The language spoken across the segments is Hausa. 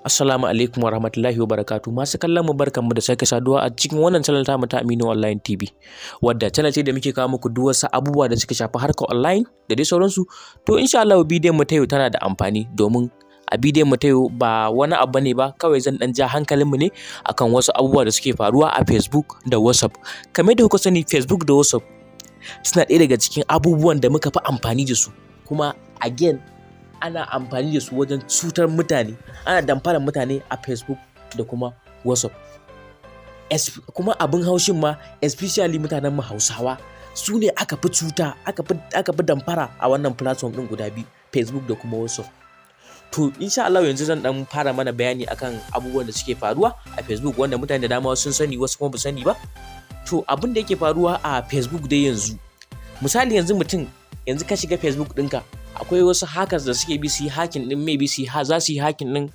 Assalamu alaikum warahmatullahi wabarakatuh. Masu kallon mu, barkanmu da sake saduwa a cikin wannan channel tamu ta Aminu Online TV, wadda channel ce da muke kawo muku duk wasu abubuwa da suka shafi harkar online da dai sauransu. To, insha Allah bidiyon mu ta yau tana da amfani, domin a bidiyon mu ta yau ba wani abu ne ba, kawai zan dan ja hankalin mu ne akan wasu abubuwa da suke faruwa a Facebook da WhatsApp. Kamar da kuka sani, Facebook da WhatsApp suna ɗaya daga cikin abubuwan da muka fi amfani da su, kuma again ana amfani da su wajen cutar mutane, ana damfarar mutane a Facebook da kuma WhatsApp. Kuma abin haushin ma, especially mutanen mu Hausawa, su ne aka fi cuta, aka fi damfara a wannan platform ɗin guda biyu, Facebook da kuma WhatsApp. To, insha Allah yanzu zan dan fara mana bayani akan abubuwan da suke faruwa a Facebook, wanda mutane da dama sun sani, wasu kuma ba sani ba. To, abin da yake faruwa a Facebook dai yanzu, misali yanzu mutum, yanzu ka shiga Facebook ɗinka, akwai wasu hackers da suke bi su yi hacking ɗin, maybe su za su yi hacking ɗin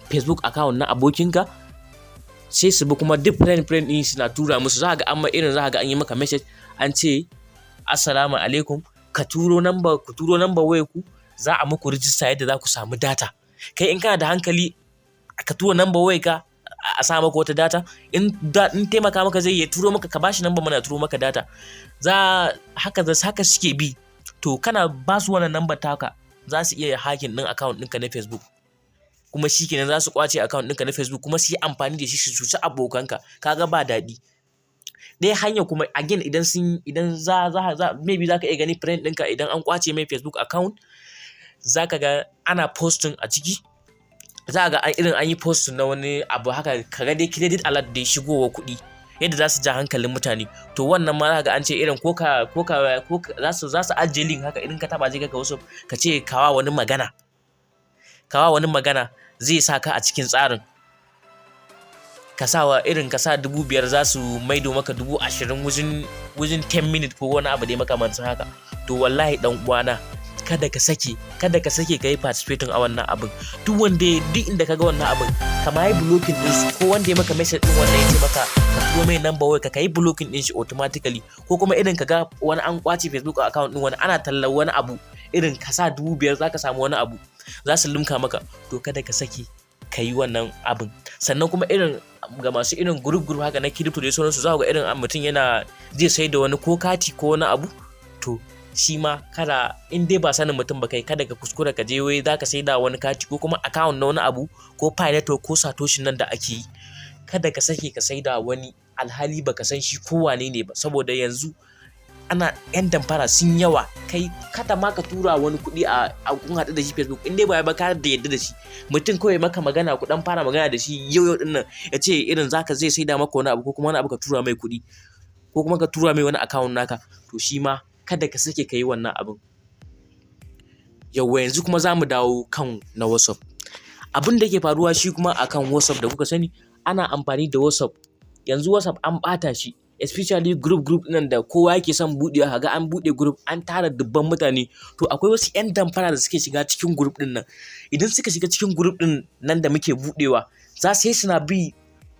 Facebook account na abokinka, sai su bi kuma duk friend friend ɗin suna tura musu. Za ga amma irin za ga an yi maka message, an ce, "Assalamu alaikum, ka turo number, ku turo number wayar ku, za a muku rijista yadda za ku samu data." Kai in kana da hankali, ka tura number wayar ka a sa maka wata data? In taimaka maka zai iya turo maka, ka bashi number mana turo maka data. Za haka haka suke bi. To, kana ba su wannan number taka, za su iya hacking ɗin account ɗinka na Facebook, kuma shikenan, za su kwace account ɗinka na Facebook, kuma su yi amfani da shi su cuci abokanka. Kaga ba daɗi. Ɗaya hanya kuma again, idan sun idan za za za maybe za ka iya gani friend ɗinka, idan an kwace mai Facebook account, za ka ga ana posting a ciki, za ga an irin an yi posting na wani abu haka, kaga dai credit alert da shigowa kuɗi, yadda za su ja hankalin mutane. To, wannan ma za ga an ce irin ko ka za su ajiye link haka, idan ka taba zai kai ka wasu, ka ce kawa wani magana zai sa ka a cikin tsarin, ka sa wa irin ka sa 5,000, za su maido maka 20,000 within 10 minutes ko wani abu dai makamancin haka. To, wallahi dan uwana, kada ka sake ka yi participating a wannan abin. Duk wanda, duk inda ka ga wannan abin, ka ma yi blocking din su, ko wanda ya maka message din wannan ya ce maka ka turo mai number waya ka yi blocking din shi automatically. Ko kuma irin ka ga wani an kwace Facebook account din wani, ana tallar wani abu, irin ka sa 5,000 zaka samu wani abu, za su limka maka, to kada ka sake ka yi wannan abin. Sannan kuma irin ga masu irin group group haka na crypto da sauransu, za ku ga irin mutum yana zai sai da wani ko kati ko wani abu. To, shi ma kada, in dai ba sanin mutum ba kai, kada ka kuskura ka je wai za ka sai da wani kati ko kuma account na wani abu ko Pi Network ko Satoshi nan da ake yi. Kada ka sake ka sai da wani alhali baka san shi ko wane ne ba, saboda yanzu ana yan damfara sun yawa. Kai, kada ma ka tura wani kuɗi a kun haɗu da shi Facebook, in dai ba ya ba ka da yadda da shi. Mutum kawai maka magana, ku dan fara magana da shi yau yau din nan, ya ce irin zaka zai saida maka wani abu ko kuma wani abu, ka tura mai kuɗi ko kuma ka tura mai wani account naka, to shi ma kada ka sake ka yi wannan abin. Yauwa, yanzu kuma za mu dawo kan na WhatsApp. Abin da ke faruwa shi kuma akan WhatsApp da kuka sani, ana amfani da WhatsApp. Yanzu WhatsApp an ɓata shi, especially group group nan da kowa yake son buɗewa, kaga an buɗe group an tara dubban mutane. To, akwai wasu 'yan damfara da suke shiga cikin group ɗin nan. Idan suka shiga cikin group ɗin nan da muke buɗewa, za su yi suna bi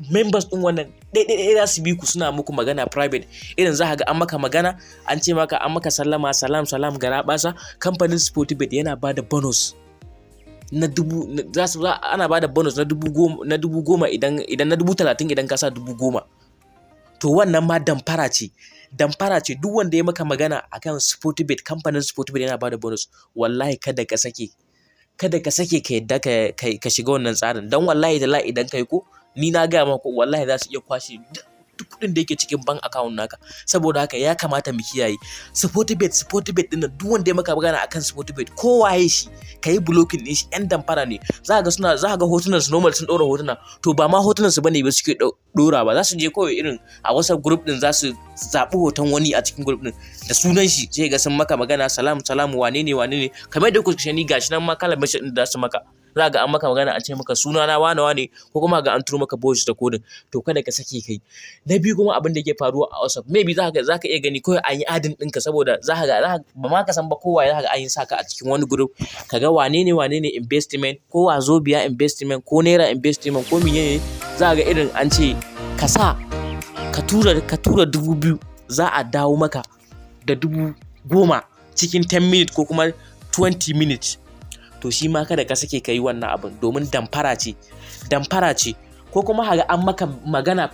members ɗin wannan ɗaya ɗaya, za su bi ku suna muku magana private. Irin za ka ga an maka magana, an ce maka, an maka sallama, "Salam salam, garaɓasa, kamfanin Sportybet yana ba da bonus na dubu, za su ana ba da bonus na 10,000, na 10,000 idan na 30,000 idan ka sa 10,000." To, wannan ma damfara ce, damfara ce. Duk wanda ya maka magana akan Sportybet, kamfanin Sportybet yana bada bonus, wallahi kada ka sake ka yadda ka shiga wannan tsarin, don wallahi da idan kai ko ni na gaya maka, wallahi za su iya kwashe duk kuɗin da yake cikin bank account naka. Saboda haka ya kamata mu kiyaye Sportybet. Sportybet din nan, duk wanda ya maka magana akan Sportybet, ko waye shi, ka yi blocking din shi. Yan damfara ne. Za ga suna, za ga hotunan su normal, sun ɗora hotuna, to ba ma hotunan su bane ba suke ɗora ba. Za su je kawai irin a WhatsApp group din, za su zaɓi hoton wani a cikin group din da sunan shi, sai ga sun maka magana, "Salam salam, wane ne, wane ne?" Kamar yadda kuka gani, gashi nan ma kalan message din da za su maka. Za ga an maka magana, an ce maka suna na wane wane, ko kuma ga an turo maka voice recording. To, kada ka sake kai. Na biyu kuma, abin da ke faruwa a WhatsApp, maybe za ka iya gani kawai an yi adding ɗinka, saboda za ka ga ba ma ka san ba kowa, za ka ga an yi saka a cikin wani group, ka ga wane ne wane ne investment, ko Wazobia Investment, ko Naira Investment, ko menene. Za ka ga irin an ce ka sa ka tura 2,000, za a dawo maka da 10,000 cikin 10 minutes ko kuma 20 minutes. To shi ma kada ka sake ka yi wannan abin, domin damfara ce, damfara ce. Ko kuma kaga an maka magana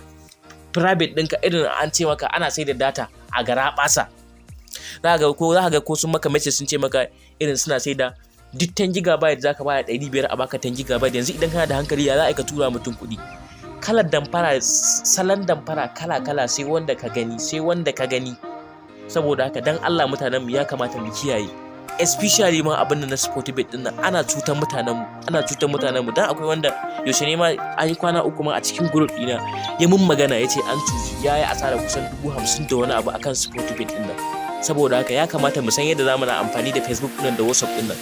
private ɗinka, irin an ce maka ana sai da data a garaɓasa, za ka ga ko sun maka message, sun ce maka irin suna sai da duk 10 gigabyte, za ka bada 500 a baka 10 gigabyte. Yanzu idan kana da hankali, ya za a ka tura mutum kuɗi? Kalar damfara, salon damfara kala kala, sai wanda ka gani, sai wanda ka gani. Saboda haka, dan Allah mutanen mu, ya kamata mu kiyaye, especially ma abin da na Sportybet din nan. Ana cutar mutanen mu, ana cutar mutanen mu. Dan akwai wanda yaushe ne ma, an yi kwana 3 ma, a cikin group dina ya mun magana, ya ce an cuci, ya yi asara kusan 50,000 da wani abu akan Sportybet din nan. Saboda haka ya kamata mu san yadda zamu na amfani da Facebook din da WhatsApp din nan.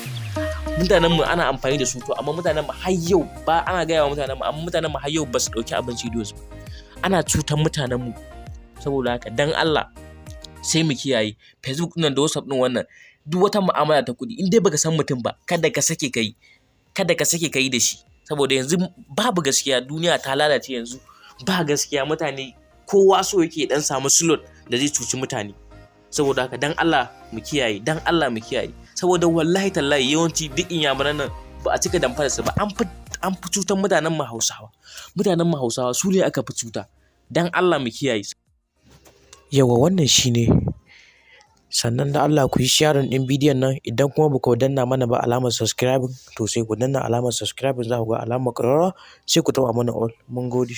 Mutanen mu ana amfani da su, to amma mutanen mu har yau ba, ana gaya wa mutanen mu, amma mutanen mu har yau ba su dauki abin serious ba. Ana cutar mutanen mu. Saboda haka, dan Allah sai mu kiyaye Facebook din da WhatsApp din. Wannan duk wata mu'amala ta kuɗi, in dai baka san mutum ba, kada ka sake kai, kada ka sake kai da shi, saboda yanzu babu gaskiya. Duniya ta lalace, yanzu ba gaskiya. Mutane kowa so yake dan samu slot da zai cuci mutane. Saboda haka, dan Allah mu kiyaye, dan Allah mu kiyaye, saboda wallahi tallahi yawanci duk Inyamuran nan ba a cika damfara su ba. An fi cutar mutanen mu Hausawa. Mutanen mu Hausawa su ne aka fi cuta. Dan Allah mu kiyaye. Yawa, wannan shine. Sannan da Allah ku yi sharing ɗin bidiyon nan. Idan kuma ba ku danna mana ba alamar subscribing, to sai ku danna alamar subscribing, za ku ga alamar ƙararrawa, sai ku taɓa mana all. Mun gode.